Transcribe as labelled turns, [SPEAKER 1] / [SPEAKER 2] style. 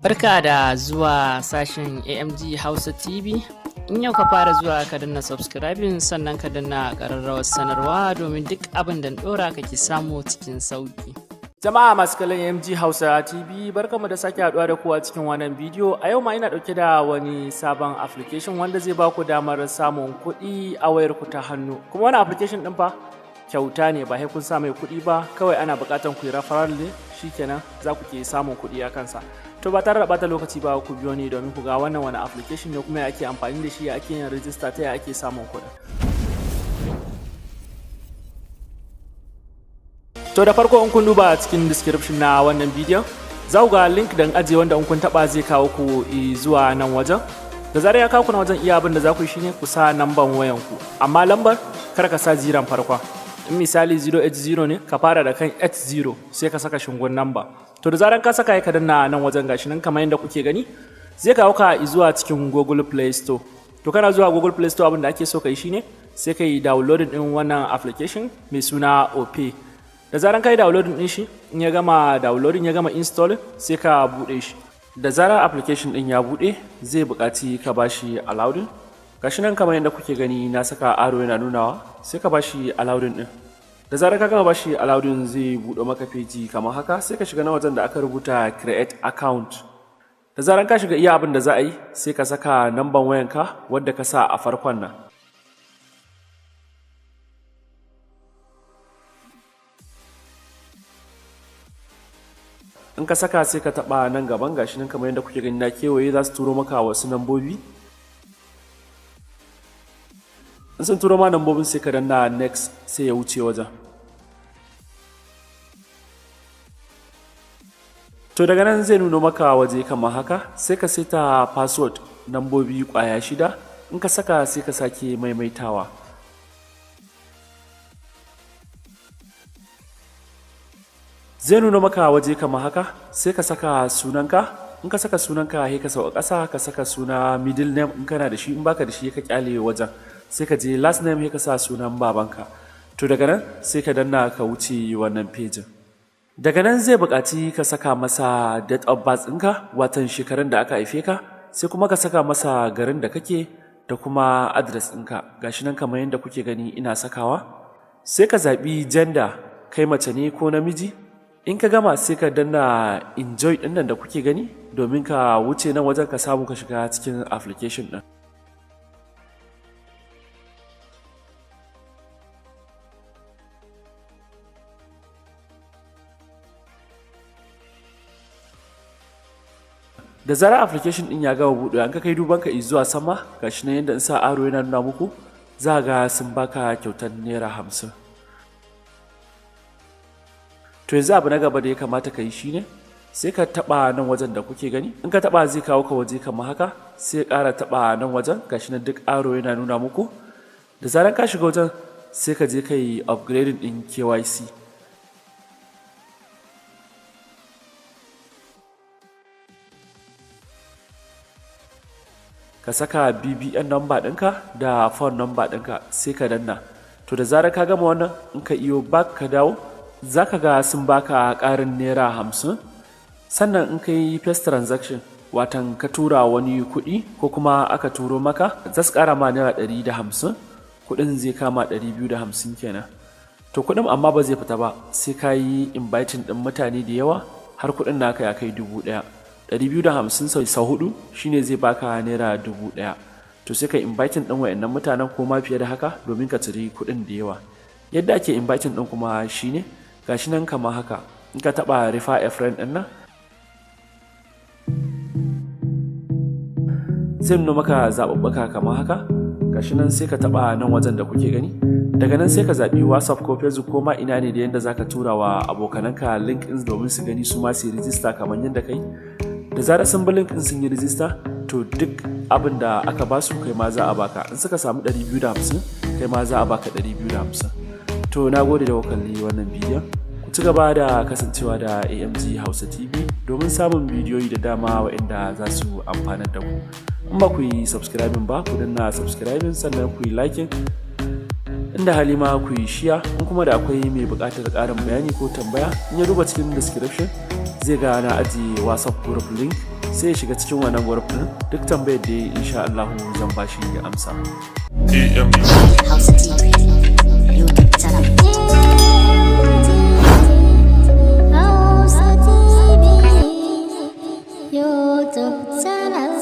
[SPEAKER 1] Barka da zuwa sashen AMG Hausa TV. In yau ka fara zuwa, ka danna subscribing, sannan ka danna ƙararrawar sanarwa domin duk abin da ɗora kake samu cikin sauƙi. Jama'a masu kallon AMG Hausa TV, barkamu da sake haɗuwa da ku a cikin wannan bidiyo. A yau ma ina ɗauke da wani sabon application wanda zai baku damar samun kuɗi a wayarku ta hannu. Kuma wannan application ɗin fa kyauta ne, ba sai kun sa mai kuɗi ba, kawai ana buƙatar ku yi referral ne, shikenan za ku ke samun kuɗi a kansa. To, ba tare da ɓata lokaci ba, ku biyo ni domin ku ga wannan wani application ne, kuma ya ake amfani da shi, ya ake yin rijista, ta ya ake samun kuɗi. To, da farko in kun duba cikin description na wannan bidiyon, za ku ga link da ajiye wanda in kun taɓa zai kawo ku zuwa nan wajen. Da zarar ya kawo ku na wajen, iya abin da za ku yi shine ku sa namban wayan ku, amma lambar kar ka sa ziran farkon. In misali 080 ne, ka fara da kan 80, sai ka saka shingun namba. To, da zaran ka saka, ka danna nan wajen, gashi nan kamar yadda kuke gani, zai kawo ka zuwa cikin Google Play Store. To, kana zuwa Google Play Store, abin da ake so ka yi shine sai ka yi downloading din wannan application mai suna OPay. Da zaran ka yi downloading din shi, in ya gama downloading, ya gama installing, sai ka bude shi. Da zarar application din ya bude, zai buƙaci ka bashi allowing. Gashi nan kamar yadda kuke gani, na saka arrow yana nunawa, sai ka bashi allowing din. Da zarar ka gama bashi allowing, zai buɗe maka feji kamar haka. Sai ka shiga na wajen da aka rubuta "Create account". Da zarar ka shiga, iya abin da za a yi, sai ka saka namban wayanka wadda ka sa a farkon nan. In ka saka, sai ka taɓa nan gaban, gashi nan kamar yadda kuke gani na kewaye, za su turo maka wasu nambobi. In sun turo ma nambobin, sai ka danna "Next", sai ya wuce wajen. To, daga nan zai nuno maka waje kamar haka, sai ka saita password, nambobi kwaya shida. In ka saka, sai ka sake maimaitawa. Zai nuna maka waje kamar haka, sai ka saka sunanka. In ka saka sunanka, sai ka sauka ƙasa, ka saka suna middle name in kana da shi. In baka da shi, ka kyale wajen. Sai ka je last name, sai ka sa sunan babanka. To, daga nan sai ka danna ka wuce wannan pejin. Daga nan zai buƙaci ka saka masa date of birth ɗinka, watan shekarun da aka haife ka, sai kuma ka saka masa garin da kake da kuma address ɗinka. Gashi nan kamar yadda kuke gani ina sakawa. Sai ka zaɓi gender, kai mace ne ko namiji. In ka gama, sai ka danna "Enjoy" ɗin nan da kuke gani domin ka wuce nan wajen, ka samu ka shiga cikin application ɗin. Da zarar application din ya gama buɗewa, an ka kai duban ka zuwa sama, gashi nan yadda in sa arrow yana nuna muku, za ga sun baka kyautar ₦50. To, yanzu abu na gaba da ya kamata ka yi shine sai ka taɓa nan wajen da kuke gani. In ka taɓa, zai kawo ka waje kamar haka. Sai ƙara taɓa nan wajen, gashi nan duk arrow yana nuna muku. Da zarar ka shiga wajen, sai ka je ka yi upgrading din KYC. Ka saka BVN number ɗinka da phone number ɗinka, sai ka danna. To, da zarar ka gama wannan, in ka iyo back ka dawo, za ka ga sun baka ƙarin ₦50. Sannan in ka yi first transaction, watan ka tura wani kuɗi ko kuma aka turo maka, za su ƙara ma ₦150. Kuɗin zai kama 250 kenan. To, kuɗin amma ba zai fita ba sai ka yi inviting ɗin mutane da yawa har kuɗin naka ya kai 1000. 250 sau hudu shine zai baka ₦1000. To, sai ka inviting ɗin wayannan mutanen ko ma fiye da haka domin ka ciri kuɗin da yawa. Yadda ake inviting ɗin kuma shine gashi nan kamar haka. In ka taɓa "Refer a friend" ɗin nan, zai nuna maka zaɓuɓɓuka kamar haka. Gashi nan, sai ka taɓa nan wajen da kuke gani. Daga nan sai ka zaɓi WhatsApp ko Facebook ko ma ina ne da yadda zaka tura wa abokananka link ɗin domin su gani, su ma su yi rijista kamar yadda kai. Da zarar sun bi link ɗin sun yi rijista, to duk abin da aka ba su, kai ma za a baka. In suka samu 250, kai ma za a baka 250. To, na gode da kalli wannan bidiyon. Ku ci gaba da kasancewa da AMG Hausa TV domin samun bidiyoyi da dama waɗanda za su amfanar da ku. In ba ku yi subscribing ba, ku danna subscribing, sannan ku yi liking, inda hali ma ku yi share. In kuma da akwai mai buƙatar ƙarin bayani ko tambaya, in ya duba cikin description zai ga na ajiye WhatsApp group link, sai Sai ya shiga cikin wannan group din, duk tambayar da ya yi, insha Allah zan bashi amsa.
[SPEAKER 2] AMD.
[SPEAKER 3] Hausa TV YouTube channel.
[SPEAKER 4] Hausa TV YouTube channel.